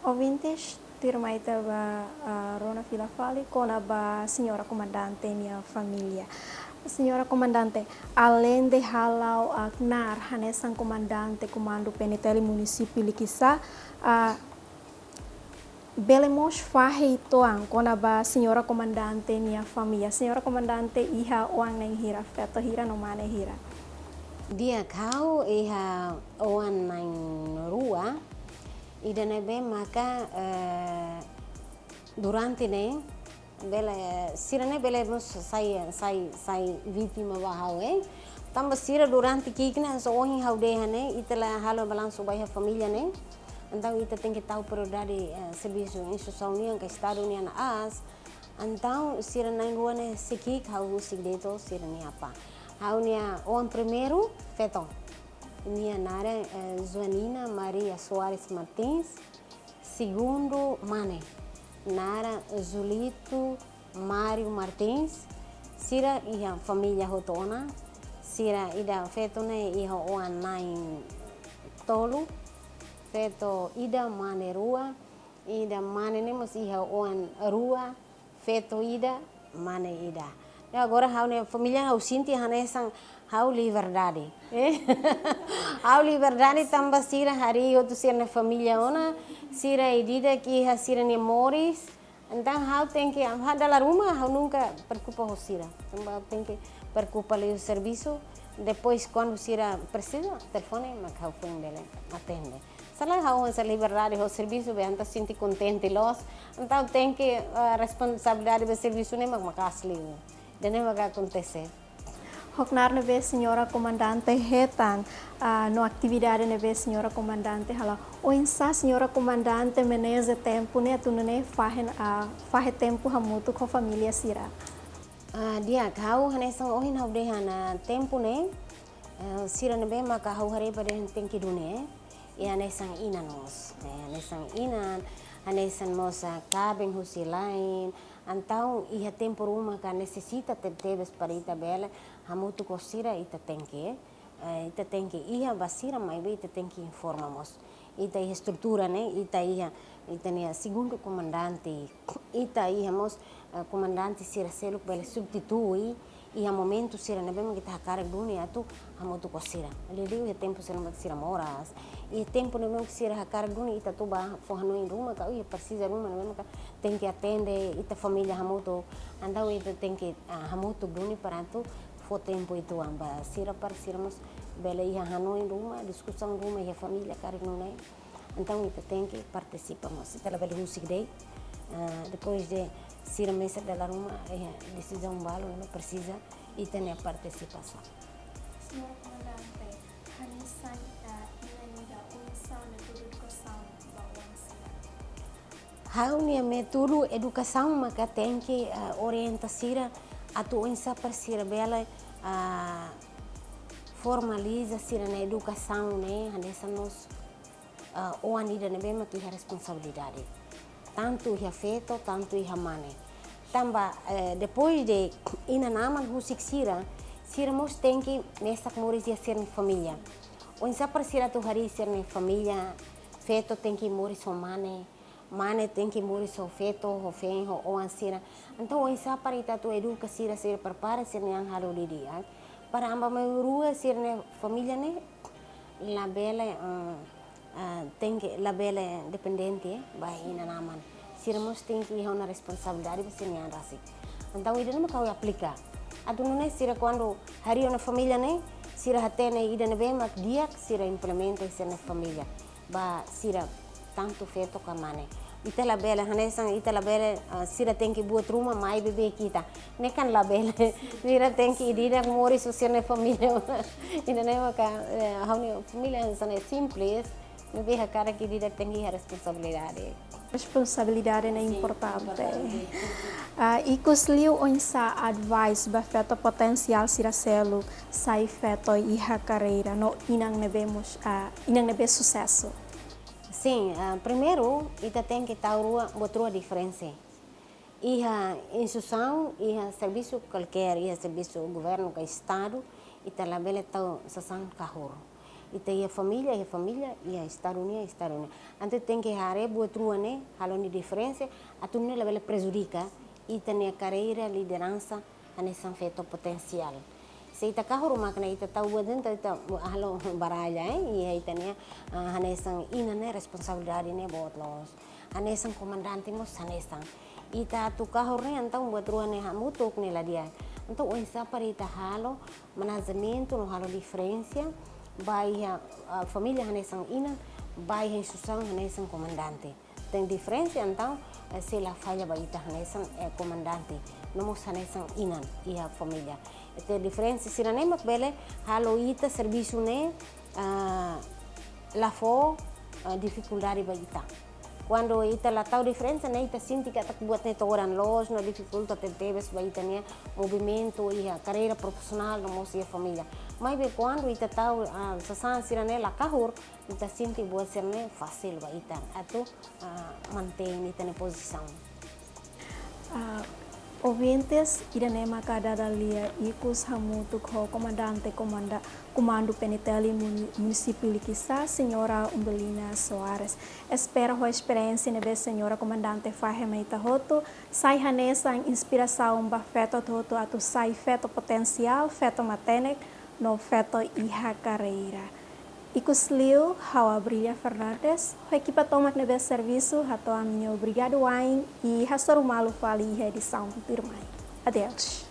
Ouvintes, tuirmai ita ba, ah, rona fila fali kona-ba señora komandante nia família. Señora komandante, além de hala'o knaar hanesan komandante Komandu P N T L munisípiu Likisá, ah, bele mós fahe uitoan kona-ba señora komandante nia família. Señora komandante iha oan na'in hira, feto hira no mane hira? Di'ak, ha'u iha oan na'in rua, ida ne'ebé maka, eh, durante ne'e, bele, sira-ne'e bele mós sai, sai, sai vítima ba ha'u, eh. Tanba sira durante ki'ik ne'e, hanesan ohin ha'u dehan ne'e, ita la halo balansu ba iha família ne'e. Entaun ita tenke tau prioridade, eh, servisu instituisaun nian ka Estadu nian aas. Entaun sira na'in rua ne'e sei ki'ik ha'u husik de'it ho sira-nia apá. Ha'u-nia oan primeiru, feto. Nia naran, eh, Joanina Maria Soares Martins. Segundu, mane. Naran Julito Mário Martins. Sira iha família hotu ona. Sira ida feto ne'e iha oan na'in tolu. Feto ida, mane rua. Ida mane ne'e mós iha oan rua. Feto ida, mane ida. Ya, agora ha'u-nia família ha'u sente hanesan ha'u liberdade. Eh? Ha'u liberdade tanba sira harii hotu sira-nia família ona, sira ida-idak iha sira-nia moris. Entaun ha'u tenke, ha'u dala ruma ha'u nunka preokupa ho sira. Tanba ha'u tenke preokupa liu servisu. Depois kuandu sira presiza, telefone mak ha'u foin bele atende. Se lae ha'u hanesan liberdade ho servisu, be entaun sente kontente loos. Entaun tenke, eh, responsabilidade ba servisu ne'e mak maka'as liu. Ida-ne'e mak akontese. Ho knaar ne'ebé señora komandante hetan, ah, no atividade ne'ebé señora komandante hala'o, oinsá señora komandante maneja tempu ne'e atu nune'e fahe, ah, fahe tempu hamutuk ho família sira? Ah, di'ak, ha'u hanesan ohin ha'u dehan, ah, tempu ne'e, ah, sira ne'ebé maka ha'u haree ba dehan tenke duni, eh. I hanesan inan mós, eh, hanesan inan, hanesan mós, ah, kaben husi la'en, entaun iha tempu ruma ka nesesita tebetebes para ita bele hamutuk ho sira ita tenke, eh, ita tenke iha ba sira maibé ita tenke informa mós. Ita iha estrutura ne'e, ita iha, ita-nia segundu komandante, ita iha mós, eh, komandante sira seluk bele substitui, iha momentu sira ne'ebé mak ita hakarak duni atu hamutuk ho sira. Liuliu iha tempu sira ne'ebé sira moras, iha tempu ne'ebé mak sira hakarak duni ita atu ba fó hanoin ruma ka, oh, iha presiza ruma ne'ebé mak tenke atende, ita família hamutuk, entaun ita tenke, ah, hamutuk duni para atu fó tempu uitoan ba sira para sira mós bele iha hanoin ruma, diskusaun ruma iha família karik nune'e. Entaun ita tenke partisipa mós, ita labele husik de'it. Ah, depois de sira mesak dala ruma, eh, desizaun balu ne'ebé presiza ita-nia partisipasaun. Señora Komandante, hanesan, ah, inan ida, oinsá métodu edukasaun ba oan sira? Ha'u-nia métodu edukasaun maka tenke, ah, orienta sira atu oinsá para sira bele, ah, formaliza sira-nia edukasaun ne'e, hanesan mós, ah, oan ida ne'ebé mak iha responsabilidade. Tantu iha feto, tantu iha mane. Tanba, eh, depois de inan-aman husik sira, sira mós tenke mesak moris iha sira-nia família. Oinsá para sira atu harii sira-nia família, feto tenke moris ho mane, mane tenke moris ho feto, ho feen, ho oan sira. Entaun, oinsá para ita atu eduka sira, sira prepara sira-nia an halo didi'ak. Para amba mai rua sira-nia família ne'e labele, eh, ah, tenke labele dependente, eh, ba inan-aman. Sira mós tenke iha ona responsabilidade ba sira-nia an rasik. Entaun, ida-ne'e mak ha'u aplika. Atu nune'e sira kuandu harii ona família ne'e, sira hatene ida ne'ebé mak di'ak, sira implementa iha sira-nia família. Ba sira tantu feto ka mane. Ita labele, hanesan ita labele, ah, sira tenke buat ruma mai bebé kita. Ne'e kan labele. Sira tenke ida-idak moris ho sira-nia família. Ida-ne'e maka, eh, ha'u-nia família hanesan ne'e simples. Maibé hakarak ida-idak tenke iha responsabilidade. Responsabilidade ne'e importante. Ah, ikusliu oinsá advice ba feto potensiál sira seluk sai feto iha karreira no inan ne'ebé mós, ah, inan ne'ebé susesu? Sin, ah, primeiru, ita tenke tau rua, buat rua diferensa. Iha instituisaun, iha servisu kualkér, iha servisu governu ka estadu, ita labele tau sasán kahur. Ita iha família, iha família, iha estadu nian, estadu nian. Entaun tenke haree buat rua ne'e, halo nia diferensa, atu nune'e labele prejudika ita-nia karreira lideransa hanesan feto potensiál. Se ita kahur mak ne'e ita tau buat ne'e, ita halo baralla, eh, iha ita-nia, ah, hanesan inan ne'e responsabilidade ne'e boot loos. Hanesan komandante mós hanesan. Ita atu kahur ne'e, entaun buat rua ne'e hamutuk ne'e la di'ak. Entaun oinsá para ita halo manajementu no halo diferensa ba iha, ah, família hanesan inan, ba iha instituisaun hanesan komandante. Tenke diferensa, entaun, eh, sei la falla ba ita hanesan, eh, komandante, no mós hanesan inan iha família. Ita diferensa sira-ne'e mak bele halo ita servisu ne'e, ah, la fó, ah, difikuldade ba ita. Kuandu ita la tau diferensa ne'e, ita sente katak buat ne'e todan loos no difikulta tebetebes ba ita-nia movimentu iha karreira profisionál no mós iha família. Maibé kuandu ita tau, ah, sasán sira-ne'e la kahur, ita sente buat sira-ne'e fasil ba ita atu, ah, mantein ita-nia pozisaun. Ah, ouvintes, ida-ne'e maka dada lia ikus hamutuk ho komandante komanda, Komandu P N T L muni-, munisípiu Likisá, Señora Umbelina Soares. Espera ho esperiénsia ne'ebé señora komandante fahe mai ita hotu, sai hanesan inspirasaun ba feto hotu-hotu atu sai feto potensiál, feto matenek, no feto iha karreira. Ikusliu, ha'u Abrilia Fernandes, ho ekipa tomak ne'ebé servisu, hato'o ami-nia obrigadu wa'in, i hasoru malu fali iha edisaun tuirmai. Adeus.